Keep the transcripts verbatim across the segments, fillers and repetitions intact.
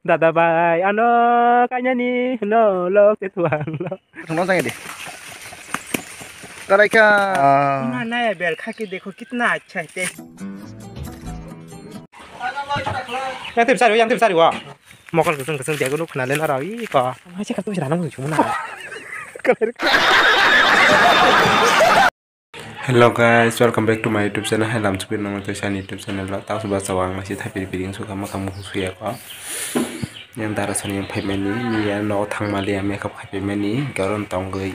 Dada bhai, ano kainani no lok te thuang lo. Thangno jang di. Karai kha. Na, na, bel kha ke dekho, kitna acha hai te. Yang tip sari, yang tip sari wa. Mokol keseng keseng dia gunu khna le na rawi ko. Hai se ka tu sira nang chu na. Hello guys, welcome back to my YouTube channel. Hai lam chupi nang tei sani YouTube channel lo. Tau suba chawa ang nasi thapiri piri ang suka makam suya ko. Yang dara sani yang phaimani, ni ya no thang mali ya makeup khai phaimani, garon tongoi.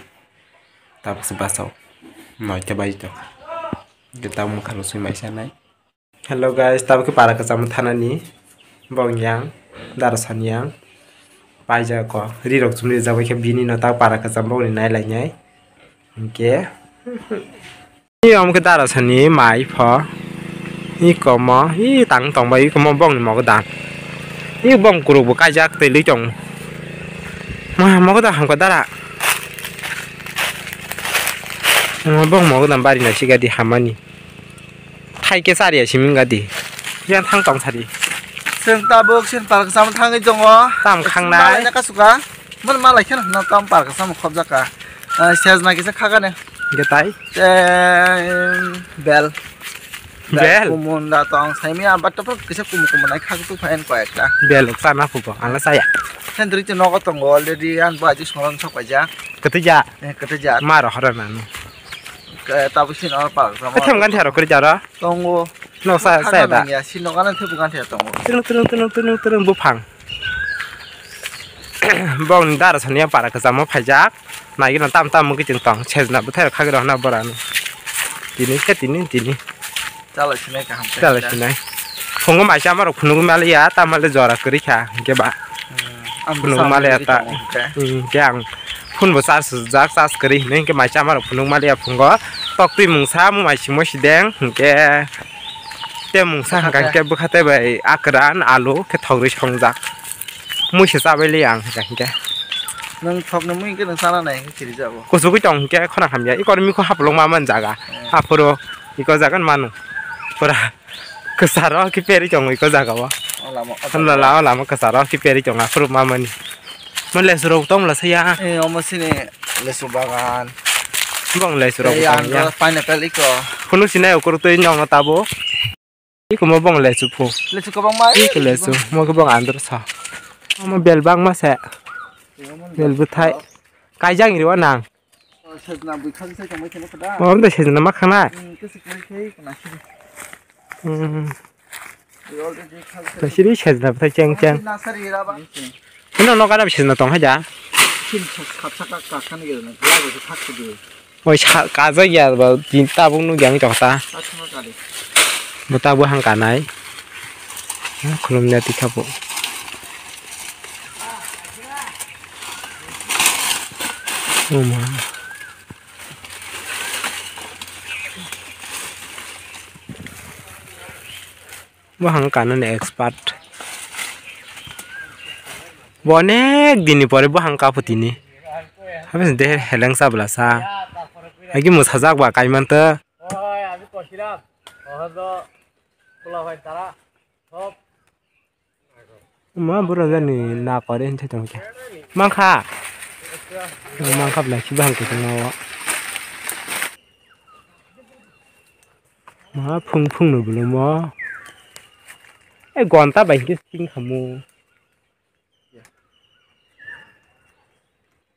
Tau suba chaw. Noi te bai to. Kita mukha lo sui mai sanai. Hello guys, tabuk khe para kwcham thanani bong yang, dara san yang paijak ko, ri rok chumui rijak bai khe bini no tabuk para kwcham bongni nai lai nai. Hinkhe ni omo khe dara sani mai pho, i komo, i tang tong bai, i komo bongni mogo dan, i bong kuruk bo kaijak twi li tong. Ma mogo da hamkha dara, omo bong mogo dan bari nai si gadi hamani. Thai khe chariya simi wngkha di. Yang thang tong sadi. Chwng tabuk sin park sam thangwi tongo. Tam khangnai. Malai na kasuka. Mon malai kheno no tam park sam khobjaka. Ah, sejna kisa khagane. Getai. Em, bel. Bel? Kumun da tong saimi abat to kisa kumu kumu nai khag tu phain ko ekta. Bel sana phugo. Ala saya. Sendri te nogo tongo already an baji soron sok paja. Ketija. Eh, ketija. Maro hora nanu. Ke, tabuk sini orang park sama. Ketham ganti haro kuri jaro. Tongo. No sa, sa da. Ya, sini orang nanti bukan dia tongo. Tunung, tunung, tunung, tunung, tunung, buphang. Bong dara sani yang para kejamo phaijak. Nai gina tam tam mungkin tong. Sejna buthai khagira na borani. Tini, ke tini, tini. Chala sinai kaham. Chala sinai. Phungo mai chama rok phunuk maliya, tamale jora kuri kha, hingke ba. Hmm, ang phunuk bwsa maliya ta. Kuri kha, hingke. Hmm, hingke ang phun bo charge sujak, charge kuri hinui hingke mai chama rok phunuk maliya phungo. Tok twi mungsa, mo mai simo sideng, hingke te mungsa hingka hingke bwkha te bai akran, alu, khe thok rwi songjak. Mui se chabai li ang hingka hingke. Nang thok no mui hingke nang chana nai hingke chiri jago. Kuchugui tong hingke khona hamya, i kormi kho hapolong ma man jaga. Hmm. Aphuru iko jagan manu. Pura. Kwcharo khe peri tongo iko jaga o. O lama, o Hamla jaga. La o lama kwcharo khe peri tongo aphuru mamani. Mo lesu rok tong la saya. Eh, omo sini lesu bagan. Bong lesu rok tong ya. Pineapple iko. Phunuk sinai ukur twi nongno tabo. Iko mo bong lesu phu. Lesu kwbangma. Iko lesu. Mo khe bong andro sa. Omo bel bangma se. Bel bwthai. Kaijang iri o nang. Oh, sejna bui khagwi sai tongbai kheno khoda. Oh, omo sejna ma khana. Hmm, kisi kisi khe khana siri. Hmm. Bui already khagwi sai. Siri sejna bwthai cheng cheng. Nasari raba. Ino no kana sejna tong haja. Sin khap saka ka kan ge na. Lago khak sidi. Oi sa kajak ya ba tin tabuk nu gyang chok ta. Asma kali. Bo tabuk hang kanai. Khulum ya tikha bo. Oh ma. Buphang kanani expert. Bo onek dinni pore buphang kapo tini. Habis de heleng sa bwla sa. Agi mwsajak ba kaiman to. Ma bura jani na kore hinse tong khe. Mangkha. Mangkha bla si bahang khe tong o. Ma phung phung no bolo mo. E gonta bai khe sing khamu.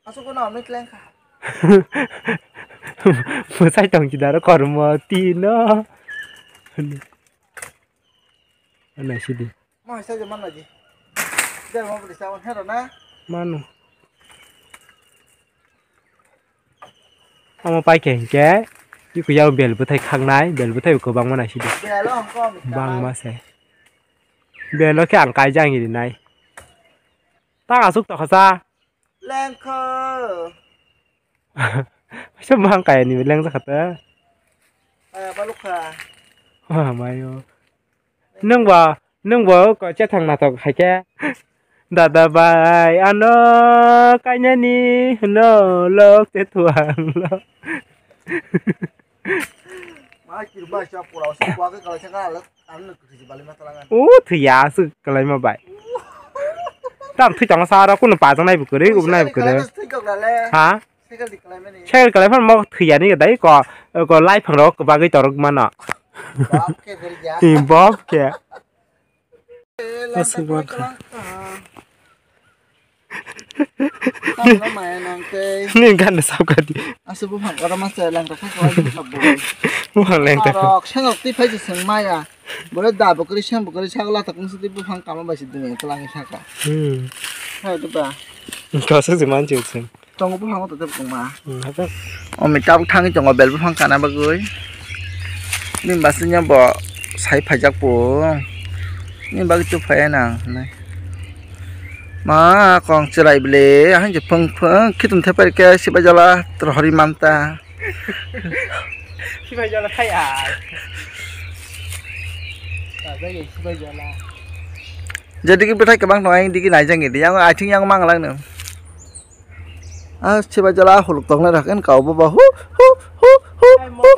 Asuk no amit lengkha. Mwsai tong kidaro kormo tino. Ana sidi. Mo hai sai man lagi. Dar mo beri sawan hero na. Manu. Omo pai khe hinkhe iko yao bel bwthai khaknai, bel bwthai bo kwbangma nai sidi. Bel o hwnkhe omo bangma se. Bel o khe ang kaijang iri nai. Ta asuk tokha sa. Lengkho. Sa bang kaya ni leng jakha ta. Aya balukha. Ha mayo. Nwng ba, nwng bo ko chethang natok hai khe. Dada bai, ano kainani hwno lok te thuang lo. Ma kir ma sa pura sa kwa ke kala sa kala ano kwthwi bali ma talangan. O thwiya aswk kwlaima bai. Tam thwi tongo sa aro kunu pajak nai bo kwrwi, ubo nai bo kwrwi. Ha? Cycle kalai phano mo thwi yani dai ko, ko lai phang rok bagwi torok mano. Bob ke. Aswk man kha. Ni gan sab ka di. Aswk buphang kotor ma se lang ta kha ko. Buphang lang ta kha. Rok sengok twi phai se seng maya. Bole da bwkrwi seng bwkrwi sagla ta kung se twi buphang kama bai se dini tlang saka. Hmm. Hai to ba. Kosok se man chuk seng. Tongo buphang o totebo tongma. Hmm, hape. O mi tabuk thangwi tongo bel buphang kana bagwi. Nini basingya bo sai phaijak bo. Nini bagwi tu phaiya nang hinwi. Ma kong chwrai bwle, ahwn je phwng phwng khitung thepai khe sibai jala rohorwi manta. Sibai jala khai ai. Sibai jala. Jadi ki bwthai kwbang tongo, digi naijak di. Yang I think yang mang lang no. Ah, chiba jala huluk toknai rakhen kau bo ba hu, hu, hu, hu, hu.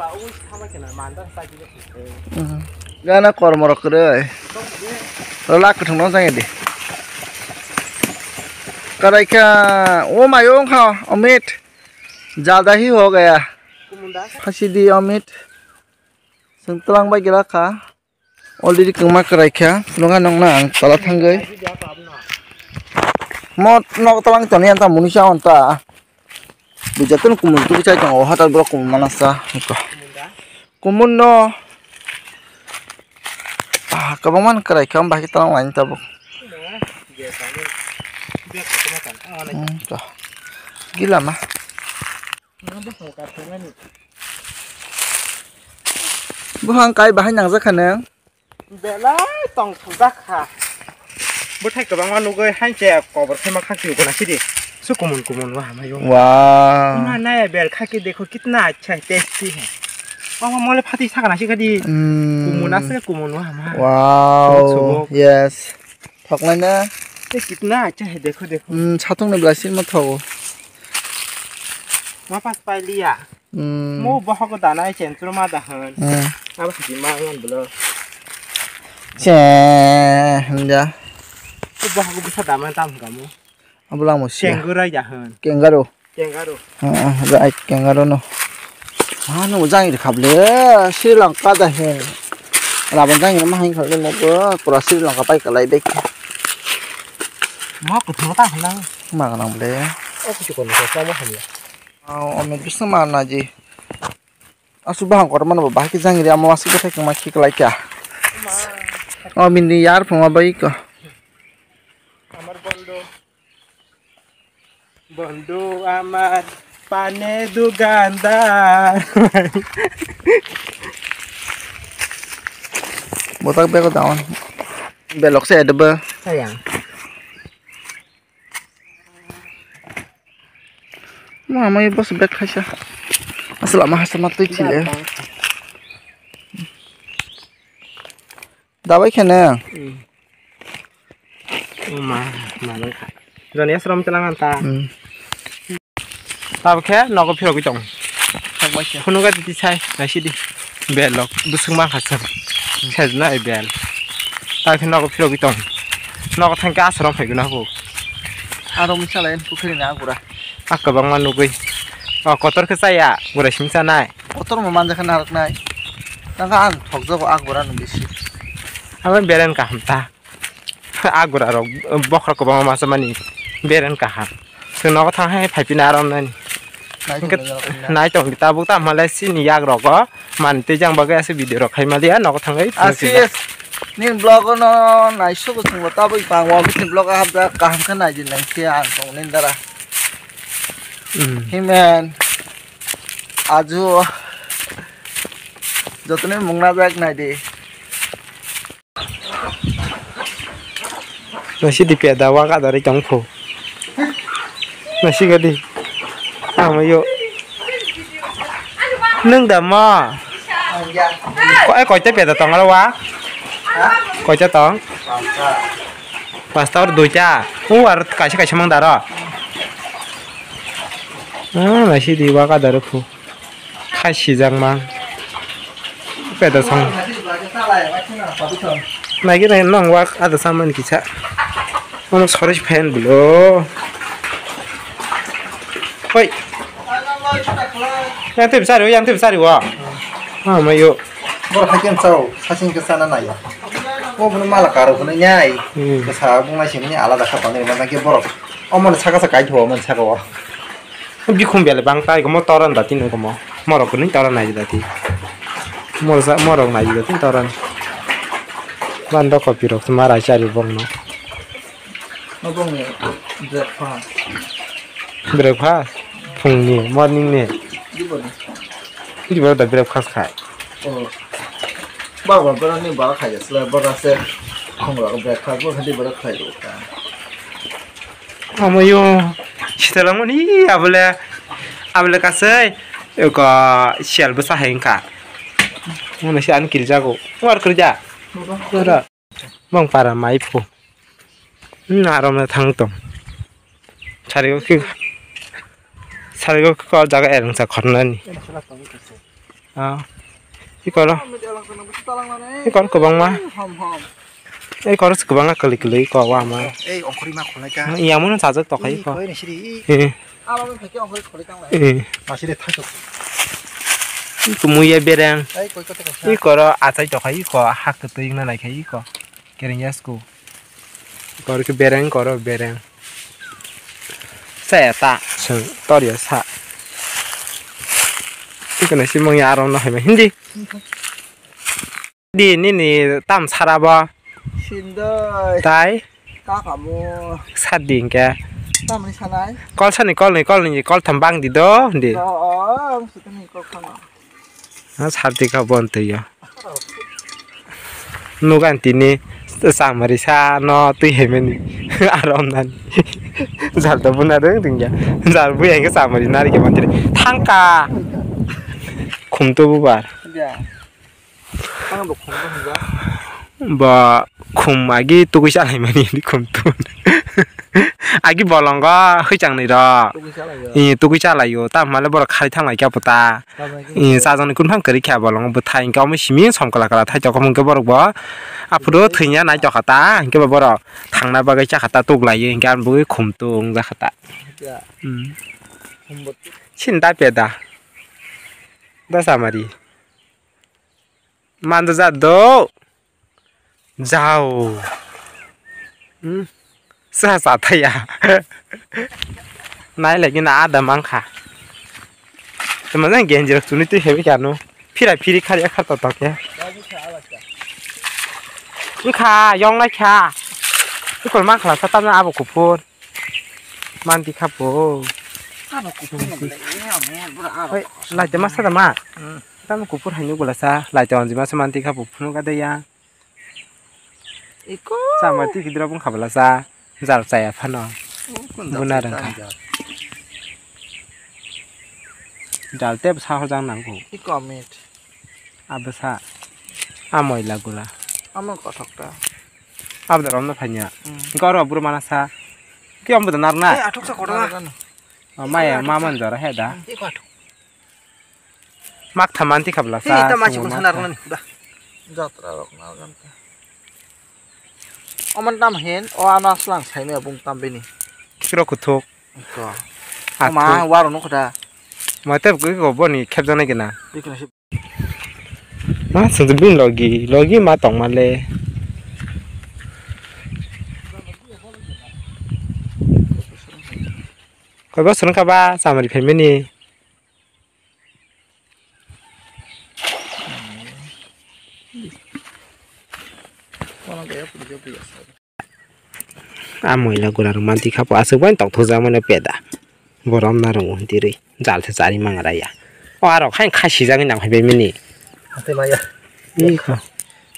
Hmm. Gana kormo rok kwrwi. Lak kwthwng no jang di. Karai kha, o mayo wng kha, Amit. Jada hi ho gaya. Phasi di, Amit. Seng tlang bai gira kha. Already kwma kwrai kha, phunukha nokna ang tola thangwi. Mo nok tolang toni anta munisa onta. Bujatin kumun tu chai tongo, hatar borok kumun mana sa. Kumun no. Ah, kwbangma kwrai kha, bahai tolang lain tabuk. Hmm, to. Gila ma. Buphang kai bahai nangjak kha nang? Belai tong thokjak kha. Bwthai kwbangma nugwi hai je kobor khe ma khakti ukuna sidi. Su kumun kumun wa hamai yo. Wow. Ma naya bel kha ke dekho kitna achha hai, tasty hai. Mama mole phati sakana sikadi. Hmm. Kumun ase kumun wa hamai. Wow. Yes. Thoknai na. Te kitna achha hai, dekho, dekho. Hmm, satung ni belai sima thogo. Wapas pai liya. Hmm. Mo bohogo dana ai chen churma da han. Hmm. Abo sidi ma ngan bolo. Che, hanja. Mo bohogo bisa dama tam kamu. Abo lang mo sia. Kangaroo ya han. Kangaroo. Kangaroo. Heeh, right, kangaroo no. Mano jang iri khable, Sri Lanka da he. Labang jang iri mahang khable mo bo, pura Sri Lanka pai kalai bek. Ma kuthuma ta hana. Ma nang ble. O kuchu kono sa mo hanya. Aw, ami bising ma naji. Asu bahang kotor mano bo bahai khe jang iri amo asuk bwthai kwma khiklai kha. O bini yar phungo bai ko. Amar bondo. Bondo amar pane dugandar. Botak bego daun. Belok se edeba. Sayang. Mo amai bos bek khaisa. Asal ama hasa matui chile. Dabai khene. Hmm. Ma, ma nang kha. Joni asrom telang anta. Hmm. Tabuk khe nogo phirogwi tong. Phunukha titi sai, naisidi. Belok, bwswk mankha chwng. Sejna ai bel. Tabuk khe nogo phirogwi tong. Nogo thangkhe aswrwng phaigwna habo. Aro mwsalai pukhrini agura. A kwbangma nugwi. O kotor khe chaya, gura simi chanai. Kotor mo manjakha narwknai. Tangkha ang thokjago agura no bisi. Abo beren kaham ta. Agura rok bokhorok kwbangma masa mani beren kaham. Chwng nogo thang hai phaipina arom nani. Naitong tabuk ta malai sini yak rogo man tei jang bagwi aswk video rok khai maliya nogo thangwi. Asis, nin vlog no naisugo chwngbo tabuk bangma bising vlog ahapjak kaham khe naidi nangkhe ang tong nin dara. Hmm. Himen aju jotoni mung najak naidi. Nasi di peda wa ka dari tong phu. Nasi gadi. Ama yo. Nung da ma. Ko ai koi te peda tong aro wa. Koi te tong. Pasta or dui ta. U ar kaisa kaisa mang daro. Ah, nasi di wa ka dari phu. Khai sijakma. Peda song. Naigwi nai nong wak ada samani kisa. Ono sori phen bolo. Hoi. Yang tip sari, yang tip sari wa. Ah, mayo. Borok hai khe chao, sasing khe chana nai. O bono mala karo hwnwi nai. Hmm. Bwsa bung nai sini alada kha tonwi ma ke borok. O mani saka sa kai tho, mani saka o. Bikhum bele bang tai komo toran dati no komo. Morok ni toran nai dati. Morok sa, morok nai dati toran. Bando kopi rok ma rai chari bong no. Nobong ni breakfast. Breakfast? Phung ni, morning ni? Di bo ni. Di bo da breakfast khai. Oh. Ba ba ba ni ba khai sila ba se. Phung rok breakfast bo khai di ba khai do ka. Omo yo, sitalang mani, abole, abole kasai, ko sial bwsa hai wngkha. Mano se ani kiri jago. War kiri ja. Ora. Bang para mai phu. Hmm, arom na thang tong. Sari ko ki, sari ko ko jaga erang sa khornani. Ah. Ikoro. Ikoro kwbangma. Ei, khorok se kwbangma kwlwi kwlwi kok o ama. Ei, ongkhorwi ma khulai ka. Yamuno sajak tokha iko. Koi ni siri. Eh. Abo no theke ongkhorwi khulai tang lai. Eh. Ma siri thasuk. Iko muya bereng. Ei, koi kota kaisa. Ikoro achai tokha iko, hak kwtwi wngna nai kha iko. Kereng yasku. Ikoro ke bereng, ikoro bereng. Saya ta, seng, tor ya sa. Iko na simong ya arom no hai ma hindi. Di nini tam sara bo. Sindai. Tai? Kakamu. Sat di hingke. Tamni sanai? Kol sani kol ni kol ni kol tham bang di do, di. Oh, oh, ang sutani kol khana. Ha, sat di ka bon twi ya. Nugan tini samari sa no twi hemeni. Arom nan. Jal to buna dong ding ya. Jal bu yang ke samari nari ke mantri. Thangka. Khum to bubar. Ya. Ang bo khum to hwnjak. Ba khum agi tugui chalai mani di khum to. Agi bolongo hwichang ni ro. Tugui chalai yo. Ih, tugui chalai yo. Ta male borok khari thang lai kya puta. Ih, sajoni kun phang kari kya bolongo bwthai hingke omo simi som kala kala thai toko hingke borok bo. Aphuru thwinya nai tokha ta hingke bo borok thangna bagwi chakha ta tuk lai hingke ang bugui khum to wngjakha ta. Ya. Hmm. Khum bo. Sin da peda. Da samari. Mando jat do. Jao. Hmm. Sa sa thaya. Nai lagi na ada mangkha. Tuma jang genjir tuni twi hebi kanu. Phira phiri khari khar to toke. Wngkha yong lai kha. Ikol mangkha sa tamna abo kuphur. Manti khapo. Ano kuphur no belai, eh, amo, bura aro. Hoi, laite masa da ma. Hmm. Tamo kuphur haino gula sa, laite onji masa manti khapo phunu ga de ya. Iko. Sa manti kidra bung khabla sa, jal chaya phano. Oh, kun jal buna chaya rang kha. Jal. Jal tep sa hojang nangko. Iko amit. Abwsa. A moila gula. Amo kothok ta. Abda romno phanya. Hmm. Engko oro buru mana sa. Ki ombo da narna? Eh, athok sa kothok. Narna. Oh, maya, ma man jora he da. Hmm, iko athok. Mak thaman ti khabla sa. Ita machi sungma ko sanar sa. Nani, da. Jatra rok na jam ta. Oman tam hen, o ano aslang saini abung tam bini. Kiro kuthuk. Ko. Athuk. Ama waro no khoda. Ma tep ko boni khep jana kena. Bikna si Ma sung bin logi, logi ma tong male. Koi bosor wngkha ba samari family. A moila gura rok manti kha po aswk bai tongthok jak mano peda. Borom na rwngo hinti rwi jal se chari mangara ya. O arok hai kha sijak nang phai bai mani. Ate maya. Ih kha.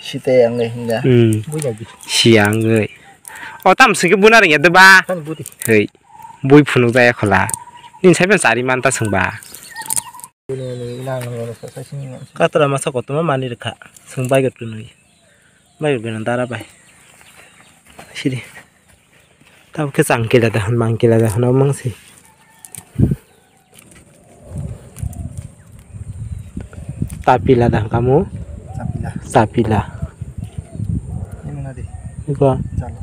Site ang le hinda. Hmm. Buya bi. Siya wngwi. O tam singke buna rwngya de ba. Kan buti. Hei. Bui phunuk jaya khola. Nini sai ban chari manta swngba. Katra masa kotorma manwi rwkha. Swng bai rwkha nwi. Bai rwkha dara bai. Sidi. Tabuk khe chang kila da hwn, mang kila da hwn, omo mang si. Ta pila da hwn kamo? Ta pila. Ta pila. Ini mana di? Iko. Chalo.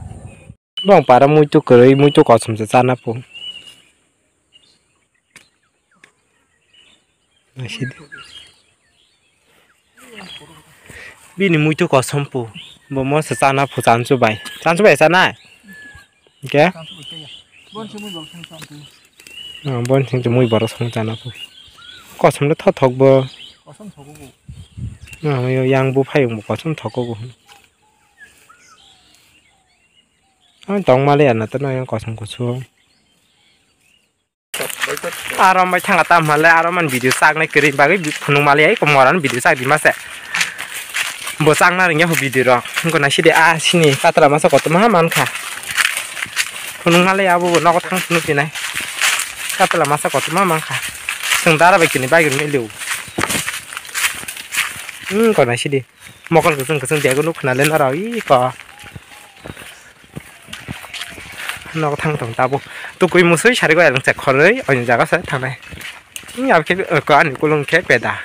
Bong para muitu kwrwi, muitu kosom se chana phu. Naisidi. Bini muitu kosom phu. Bo mo se chana phu chansu bai. Chansu bai chanai. Ke? Bon sing mui borok song chana phu. Ah, bon sing mui borok song chana phu. Kosom le thothok bo. Kosom thogo bo. Ah, yang bo phai bo kosom thogo bo. Ang tong mali ana to no yang kosom kusung. Aro mai thanga tam hale aro man video chaknai kwrwi bagwi phunuk mali ai ko moran video chak di mase. Bo chakna ringya ho video rok. Ngo na sidi a sini katra masa koto ma man kha. Phunuk mali abo bo nogo thang phunuk dinai. Katra masa koto ma man kha. Seng dara bai kini bai gini liu. Hmm, ko na sidi. Mokol kwchwng kwchwng degu nuk khna le norok iko. Nok thang tong tabuk. Tukui musui sari go eleng chek khoroi oini jaga se thangnai. Ni abkhe ko ani kulung khe peda.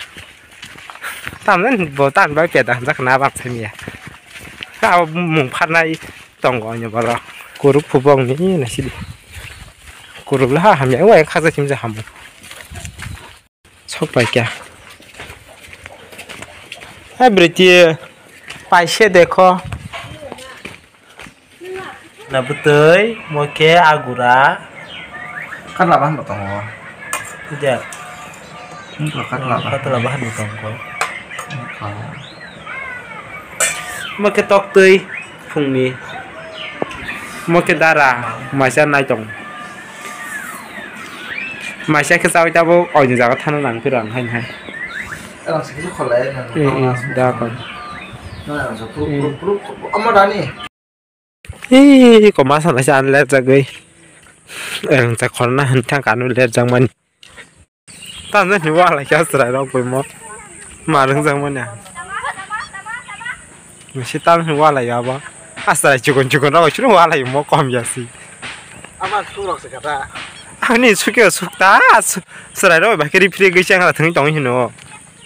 Tamne bo tan bai peda jak na bak thamiya. Ka mung pharnai tongo oini borok. Kuruk phubong ni na sidi. Kuruk le ha hamya wai khaja simja hamu. Sok pai kya? Hai briti paise dekho. Na bwtwi mo khe agura. Katla bahan bo tongo. Dia. Wngkha katla bahan. Katla bahan bo tongo. Wngkha. Mo khe toktwi phungni. Mo khe dara maisa nai tong. Maisa khe chawi tabuk oini jaga thana nang phiro ang haini hai. Rang se kisa kholai nang. Eh, eh, da kon. Nang rang se puruk, puruk, puruk, omo dani. Eh, koma sana se an lepjagwi. Rang se khorna han thang kanu lepjak mani. Tamjani wala khe aswrai rok bai mo. Ma rwngjak mani. Misi tamjani wala ya ba. Aswrai chikon chikon rok chiro wala mo kom ya si. Ama sukrok se kata. Ani sukyo sukta su-, swrai rok ba khe ri phri gwi chang ra thung tong hino.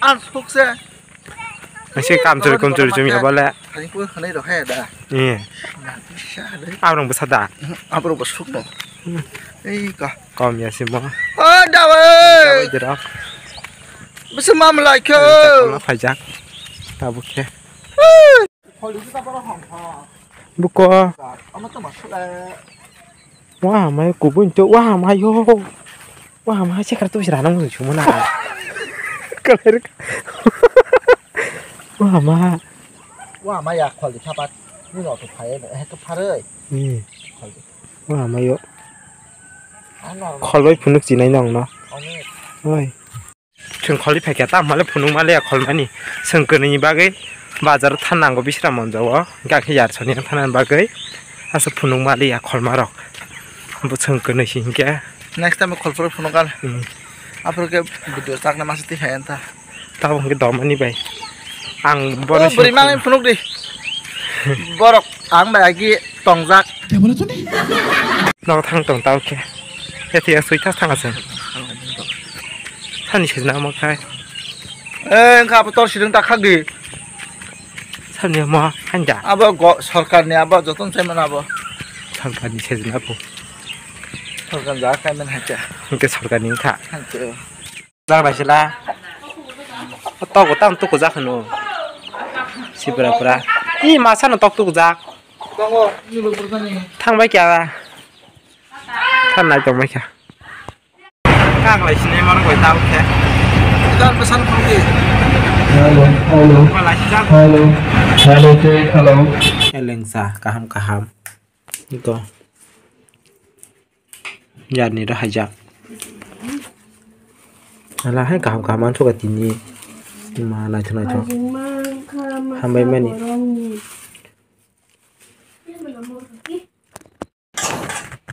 An sukse. Misi kam churi kum churi chumi ya bole. Ani ko hanai rok hai da. Eh. Na, bisa dai. Abrong bwsa da. Abrong bwsuk no. Hmm. Ei ka. Kom ya simo. O dawe. Dawe dira. Bisa mam lai kho. Tama phaijak. Tabuk khe. Buko. Ama to masuk eh. Wah, mai kubun to. Wah, mai yo. Wah, mai sekar tu sira nang sumuna. Kalar. Wah, ma. Wah, ma ya khol di thapat. Ni no to phai no. Eh to pharoi. Ni. Khol di. Wah, ma yo. Ano. Khol bai phunuk chinai nong no. Ani. Oi. Chwng kholi phaikha, tamo le phunuk maliya kholmani. Chwng kwnwini bagwi bazar thanango bisra monjago. Hwnkhe ang khe yarsoni thanani bagwi. Aswk phunuk maliya kholmarok. Bo chwng kwnwi si hinkhe. Next time kholphuru phunukal. Hmm. Aphuru khe video chakna masa twi hai anta. Tamo hwnkhe domani bai. Ang bono. Oh, bwrwi mangni phunuk di. Borok ang bai agi tongjak. Nogo thang tong tao khe. Khe thia sui thas thang aswng. Sani sejna omo khai. Eh, wngkha abo tor sidung ta khak di. Sani omo hanja. Abo go-, sorkarni abo joton chaimano abo. Sorkarni sejna bo. Sorkar jaga kaiman hacha. Hwnkhe sorkarni wngkha. Hacha. Jagra sila. Tok tang tukujak hwno. Sibra pura. I masa no tok tukujak. Tongo, ni bo pura ni. Thang bai kya. Thang nai tong bai kya. Kang lai sinai mar koi tau khe. Idan pesan phone di. Hello, hello. Malai sijak. Hello. Hello, check, hello. Elengsa, kaham, kaham. Ito. Yarni ro haijak. Ala hai kaham kaham ang suka tini. Ma naithok naithok. Hambai mani.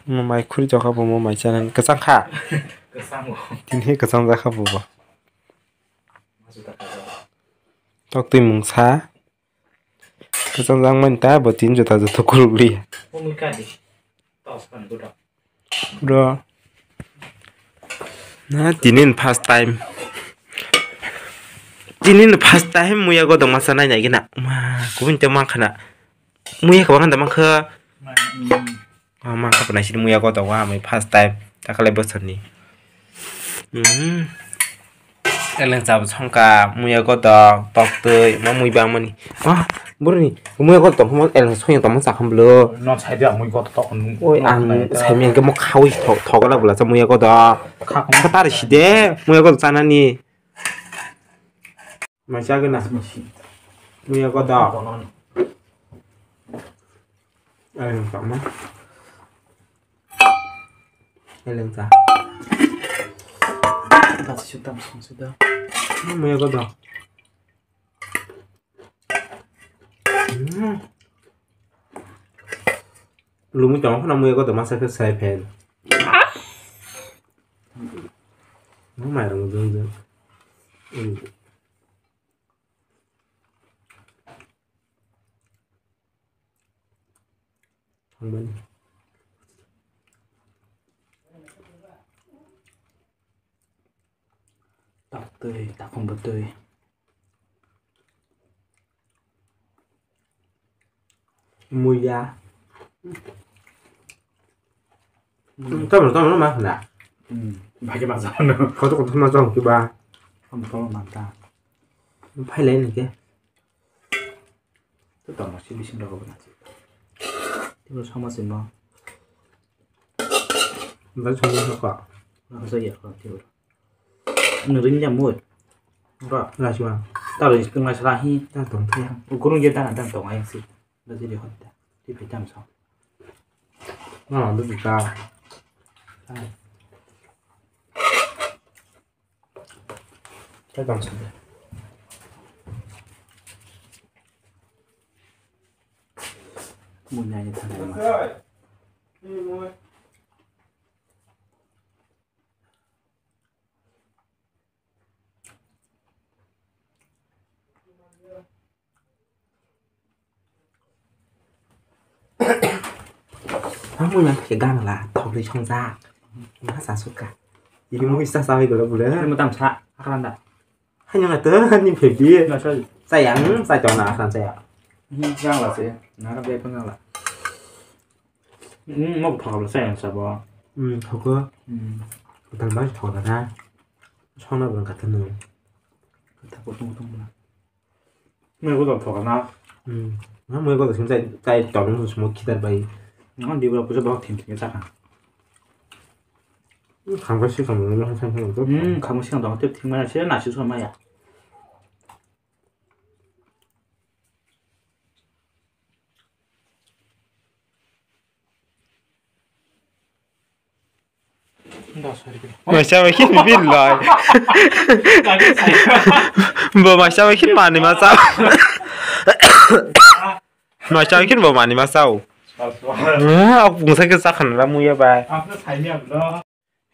Mo mai khuri jokha bo mo mai chanani kwchang kha. Kwchang bo. Tini kwchang jakha bo bo. Tok twi mungsa. Kwchang jang mani ta bo tin jota jota kuruk li. Bro. Na tini ni first time. Tini ni first time muya godong masa nai nai gina. Ma kubun te mang khana. Muya kwbang da mang kha. Ama kha pwnai sini muya koto wa amai first time takale bosor ni. Mhm. Eleng chabo songka muya koto tok twi ma mui bang mani. Ah, bro ni muya koto tong mo eleng soyang tong mo sa kham blo. No sai dia mui koto tok. Oi ang sai mi ke mo khawi thok thok la bla sa muya koto. Kha ko. Kha tar si de muya koto chana ni. Mai chagwi na. Muya koto. Ai, tama. Eleng cha. Basi sutam song suda. Muya koto. Hmm. Lumi tong khana muya koto masa khe sai phen. No mairang jung jung. Thangmani. Tak twi, takhum bo twi. Muya. Tamo tamo ma khna. Hmm. Bhagi ma jano. Koto koto ma jong kiba. Tamo tamo ma ta. Phai lai nike. Tamo si bisin rok na. Timo sama simo. Dal song ko. Na sa ya ko timo. Nung ring jam mui. Ora. Lasiwa. Taro is kung lasa hi. Tang tong thaya. Ukurung je tang tang tong ayang si. Lasi di hot. Di pe tam so. Ah, lu ka. Ka tam so. Mui nai ni thang ma. Hamui nang khe gangla thokli songjak. Ma sa suka. Ini mui sa sa gula bule. Mo tam sa akranda. Hanya ngata ni phedi. Na sa. Sayang sa tona akan saya. Hmm, gangla se. Na ka be pangala. Hmm, mo thokla sayang sa bo. Hmm, thoko. Hmm. Tal ba thokla na. Sona bang kata no. Kata ko tung tung na. Mui ko thok na. Hmm. Na mui ko sing chai chai tong mo sumo khitar bai. Na di bro puja bok thim thim sa kha. Kham ka si kham mo sa sa. Hmm, kham si kham dong te thim ma se na si so ma ya. Maisa bai khin bin lai. Bo maisa bai khin mani ma sa. Maisa bai khin bo mani ma sa. Ah, bungsa ke sa khan la muya bai.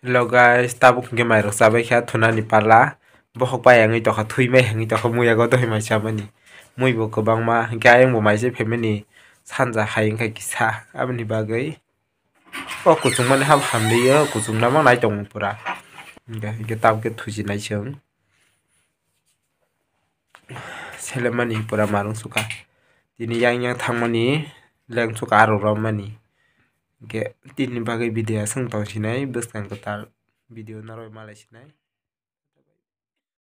Hello guys, tabuk hingke mairok chabai kha thunani pala. Bokhok bai wngwi tokha, thwi mai wngwi tokha, muya go doi mai chamani. Mui bo kwbangma, hingke ayang bo maise phaimani sanja hai wngkha kisa, aboni bagwi. O kuchung mani ham hamliyo, kuchung nama nai tongo pura. Hingke, hingke tabuk khe thuji nai chwng. Selemani pura marung suka. Tini yang yang thangmani leng suka aro romani. Hingke tini bagwi video aswng tong sinai bwskang kwtal video narwk malai sinai.